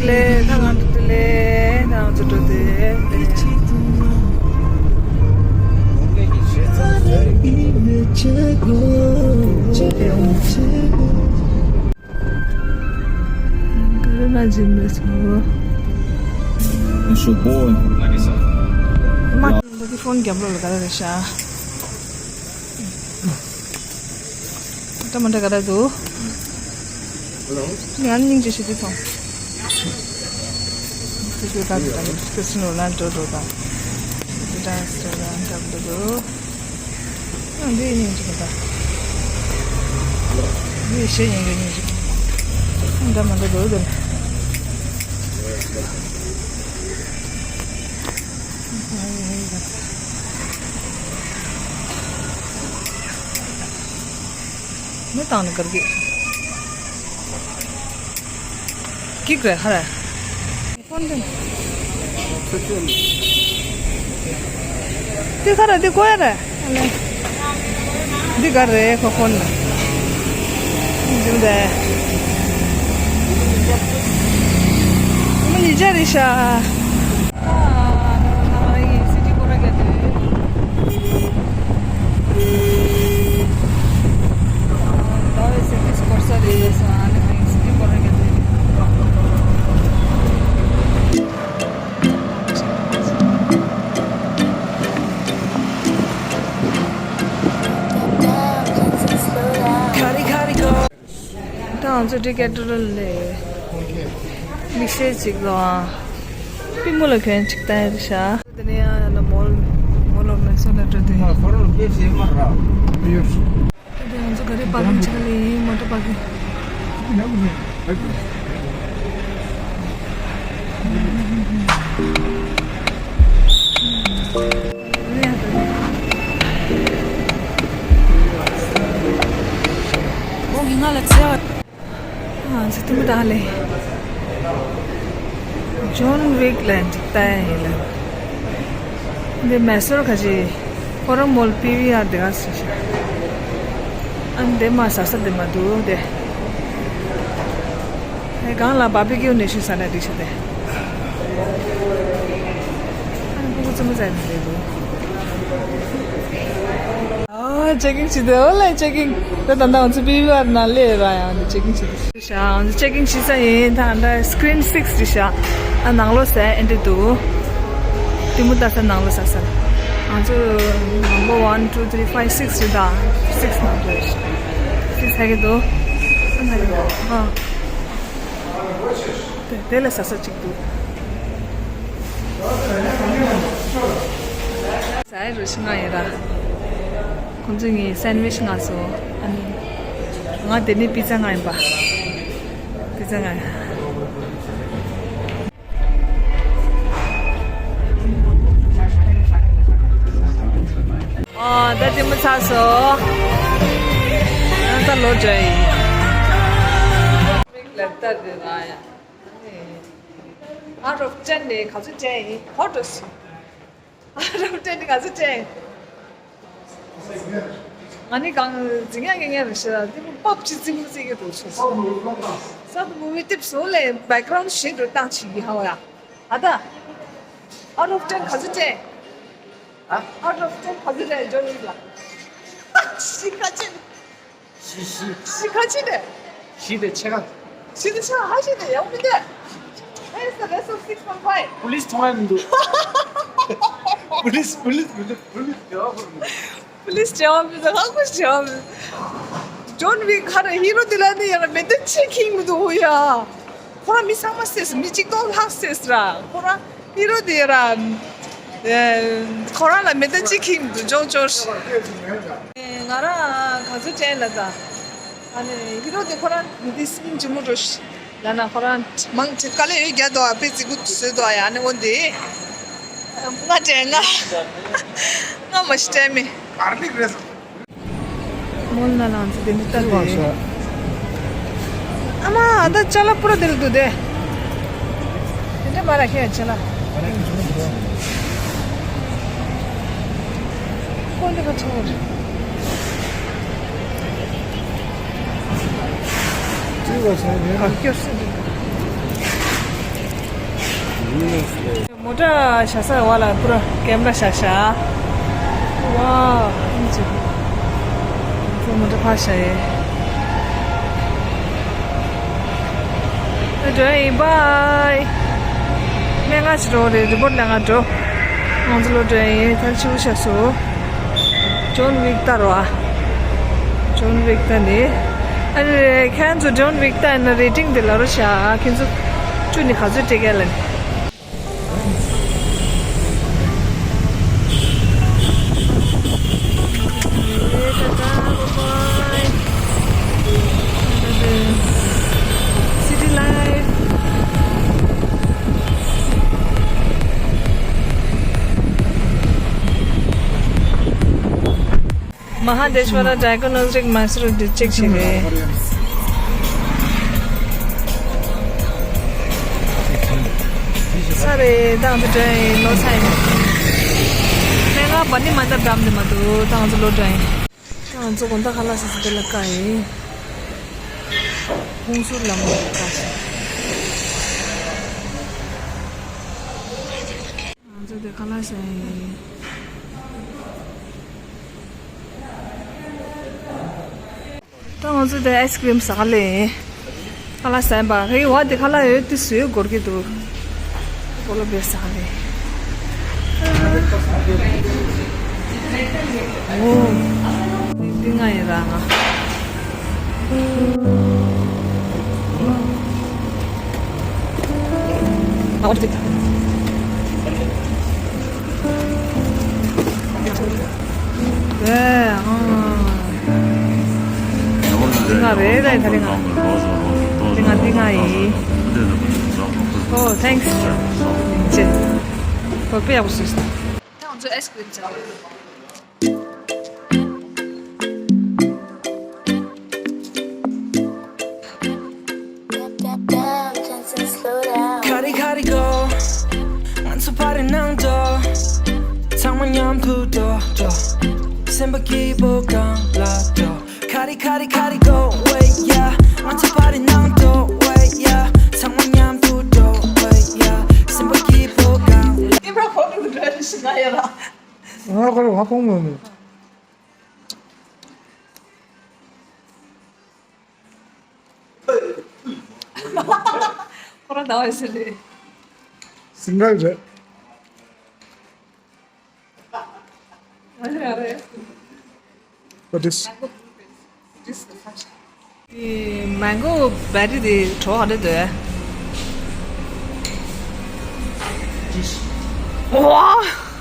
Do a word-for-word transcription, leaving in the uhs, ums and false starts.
ལེ་ད་ང་འགྲོ་དེ་ལེ་ད་ང་ཚོ་འགྲོ་དེ། Karuna Gym this mo. It's your boy. Ma, the phone camera la kara sha. Tamanda kara do. Hello. Ngan ning je shi de thong. Sisi ta ta Cristiano Ronaldo do ta. Sisi ta Ronaldo do. Andi ni je ta. Ni shi ni ni. Anda manda do de. Ne tang ne kargi. Kik re hara. Phone de. Ti khara ti koya re. Di kar re ko phone na. Jinde. Mani jari sha. ད་ང་ཚོ་ཌི་ཀེ་ཐི་ལོན་ལ་མིག་ཤེལ་ཅིག་ལོ་ཨ། པུས་མོ་ལ་གྱོན་ཅིག་བཏང་ཡ་རེད་ཤག་དེ་ནས་ཡང་ཡང་ན་མོལ། མོལ་ལོག་ནས་སོ་ལ་འགྲོ་དུས། དེ་ང་ཚོ་ག་རེ་པར་ཀིང་ཅིག་ལ་ཡིན། མོ་ཊ་པར་ཀིང་། ཨ་ཚེ་ཐུམ་དང་ལེ། ཇོན་ཝིག་ལ་འཇིག་ལྟ་ཡིན་ལ། འདི་མེ་སོར་ཁ་ཅིག་ཁོ་རང་མོལ་པི་ཝི་ཨར་དེ་ག་སུ་ཤ། ཨ་འདི་མ་ཟ་ས་དེ་མ་འདུག་དེ། ཨེ་གང་ལ་བ་བི་ཀིའུ་ནས་ཤུ་ས་ན་འགྲིག་ཤ་དེ། ཨ་ཕྲུ་གུ་ཙི་མོ་ཙ་ནས་རེད་འདུག་ཨ་ཅེ་ཀིང་བྱེད་དེ་ཨོ་ལེ་ཅེ་ཀིང་། ད་ད་ད་ང་ཚོ་པི་ཝི་ཨར་ནང་སླེབས་ར་ཡང་ཅེ་ཀིང་བྱེད་དེ། ཤ་ང་ཚོ་ཅེ་ཀིང་བྱེད་ས་ཡིན། ད་ད་སི་ཀི་རིན་སིག་རེད་ཤག་ཨ་ནང་ལོགས་ཟེར་ཨེ་འདྲ་འདུག་དེ་མོ་ལྟ་ས་ནང་ལོགས་ཟ་ས། ང་ཚོ་number one two three five six རེད་ད། སིག་ནང་ལོགས་རེད། སིག་ཧ་གི་འདུག་ཨ་ཧ་གི་འདུག་ཨ། དེ་དེ་ལ་ཟ་ས་གཅིག་འདུག་ཟ་ཡི་རུ་ཤི་ང་ཡིན་ར། ཁོང་ཚོས་ངའི་སེན་ཝིཆ་མངགས་སོང་། ཨ་ནི། ང་དེ་ནས་པི་ཛ་མངགས་ཡིན་པ། པི་ཛ་མངགས་ཡིན། ཨ་ད་དེ་མོ་ཚར་སོང་། ང་ད་ལོ་འདྲ་ཡིན། མིག་ལ་ལྟ་དེ་ང་ཡ། Out of ten ནས་ག་ཚོད་སྤྲད་ཡིན། ཧོ་ཏོ་སི། Out of ten ནས་ག་ཚོད་སྤྲད་ཡིན། ང་ནི་གང་འཛིང་ཡག་ངེ་ངེ་རེད་ཤི་ར། དེ་མོ་པབ་ཅི་རྫིང་མོ་རྫིང་གི་འདུག་ཚོ། སོ་ཏོ་མུ་ཝི་ཊིབ་སོང་ལས་བེག་གྷ་རའུན་ཌི་ཞིག་འགྲོ་སྟངས་བྱེད་ཀྱི་ཧ་བ་ཡ། ཨ་ད། Out of ten ག་ཚོད་སྤྲད་ཡིན། ཨ། Out of ten ག་ཚོད་སྤྲད་ཡིན་ཇོན་ཝིག་ལ། ཤི་ཁ་ཆེ། བཞི། བཞི། བཞི་ག་ཅི་རེད། བཞི་དེ་ཕྱེད་ཀ་བཞི་དེ་ཕྱེད་ཀ་ཧ་ཤི་དེ་ཡག་མི་འདུག Where is the rest of six point five? པུ་ལིས་མཐོང་ཡ་མི་འདུག་པུ་ལིས། པུ་ལིས་མི་འདུག་པུ་ལིས་རྒྱལ་བ་པུ་ལིས། པུ་ལིས་རྒྱལ་བ་མི་འདུག་ཧ་གོ་རྒྱལ་བ་མི་འདུག་ཇོན་ཝིག་ག་རེ་ཧི་རོ་དེ་ལ་ནི་ཡང་མེ་མདའ་ཆེ་ཁེངས་མི་འདུག་ཧོ་ཡ། ཁོ་རང་མི་ཚང་མ་བསད་སོང་། མི་གཅིག་སྟོང་ལྷག་བསད་སོང་ར། ཁོ་རང་ཧི་རོ་དེ་ར། ཨེ། ཁོ་རང་ལ་མེ་མདའ་གཅིག་ཁེངས་མི་འདུག་ཇོ་ཇོ། ཨེ། ང་རང་ག་ཚོད་དྲན་ལ་ད། ཨ་ནི་ཧི་རོ་དེ་ཁོ་རང་མི་དེ་སྙིང་རྗེ་མོ་འགྲོ་ཤི། ལ་ན་ཁོ་རང་མང་ཆེ་དཀའ་ལས་ཡོད་རྒྱག་འདུག་ཨ་ཕའི་བརྩི་བཀུར་བཟོས་འདུག་ཨ་ཡ། ཨ་ནི་འོ་འདི། ང་དྲན་ང་། ང་མ་ཤི་དྲན་མེད། གར་ལིག་རེད་སོང་། མོལ་ནང་ལ་ང་ཚོ་དེ་འདྲ་ལྟ་དགོས་ཤག་ཨ་མ་ཨ་ད་ཅ་ལག་པུ་ར་དེ་ལ་འདུག་དེ། དེ་འདྲ་མ་ར་ཁྱེད་ཅ་ལག་ཁོ་འདི་ག་ཚོད་རེད། ཅི་བ་ཟེར་ནས། ཨ་སྐྱོར་སེ་འདུག་མོ་ཊ་བཞག་ས་བ་ལ་པུ་ར་ཀེམ་ར་བཞག་ཤག་ཝའོ། ཨིན་ཅི། ཁོ་མོ་ཊ་ཕར་བཞག་ཡེ། ཨ་འགྲོ་ཡིན། བཱའི། སྨན་ཁང་ཕྱི་དྲོ་རེད། རི་པོར་ཊི་ལེན་ག་འགྲོ། ང་ཚོ་ལོ་འགྲོ་ཡིན། ཐལ་ཆུ་བོ་ཤ་སོ། ཇོན་ཝིག་ལྟ་རོགས། ཇོན་ཝིག་ལྟ་ནི། ཨ་ནི་ཁྱེད་ཚོ་ཇོན་ཝིག་ལྟ་ན་རེ་ཊིང་དེ་ལབ་རོགས་ཤག་ཁྱེད་ཚོ་བཅུ་ནི་ག་ཚོད་སྤྲད་ག་ལབ་ནི། City life. Mahadeshwara Diagnostic Master District ཞིག་རེད། ས་རེད། ཏང་དུ་དྲན་ཡིན། ལོ་ཚ་ཡིན། སྨན་ཁང་བ་ནི་མ་འདབ་འགྲམ་དུ་མ་འདུག་ཏང་ཚོ་ལོ་དྲན་ཡིན། ཏང་ཚོ་དགོང་དག་ཁ་ལག་ཟ་ས་དེ་ལ་དཀའ་ཡིན། ཧུང་སུར་ལམ་ལ་དཀའ་ཞིང་། ང་ཚོ་དེ་ཁ་ལག་ཟ་ཡིན། ད་ང་ཚོ་དེ་ཨའི་སི་ཀི་རིམ་ཟ་ག་ལེ། ཁ་ལག་ཟ་ཡིན་པ། ཧེ་བ་དེ་ཁ་ལག་ཡོད་དེ་བཟོས་འགོར་གྱི་འདུག་གོ་ལོ་བེ་ཟ་ག་ལེ། ཨོ། འདི་ང་ཡིན་ར་ང་། ཨ་འོ་དེ། ཨེ། ཨང་། འདི་ང་རེད་ད། ད་རེད་ང་། འདི་ང་འདི་ང་ཡིན། Oh, thanks. ཅེ། ཁོ་དཔེ་ཡག་པོ་བཟོས་སོང་། ད་ང་ཚོ་ཨའི་སི་ཀི་རིམ་ཟ། ག་རེ་ག་རེ་གོ། ང་ཚོ་པར་ནང་འགྲོ། ཚང་མ་མཉམ་དུ་འགྲོ་འགྲོ། སེམས་པ་སྐྱིད་པོ་གང་ལ་འགྲོ། ག་རེ་ག་རེ་ག་རེ་གོ། ཝེ་ཡ། ང་ཚོ་པར་ནང་འགྲོ། ཝེ་ཡ། ཚང་མ་མཉམ་དུ་འགྲོ། ཝེ་ཡ། སེམས་པ་སྐྱིད་པོ་གང་། ཨི་བྲ་ཁོ་རང་འགྲོ་ཞིག་ང་ཡ་ལ། ང་ཁོ་རང་ཧ་གོ་མི་མི། ཁོ་རང་ཟླ་བ་ཟེར་རེད། སིང་གལ་རེད། ཨ་རེ་ཨ་རེ། What is? དེ་མེང་གོ་བེ་རི་དེ་གྲོ་ག་འདྲ་འདུག་ཝ།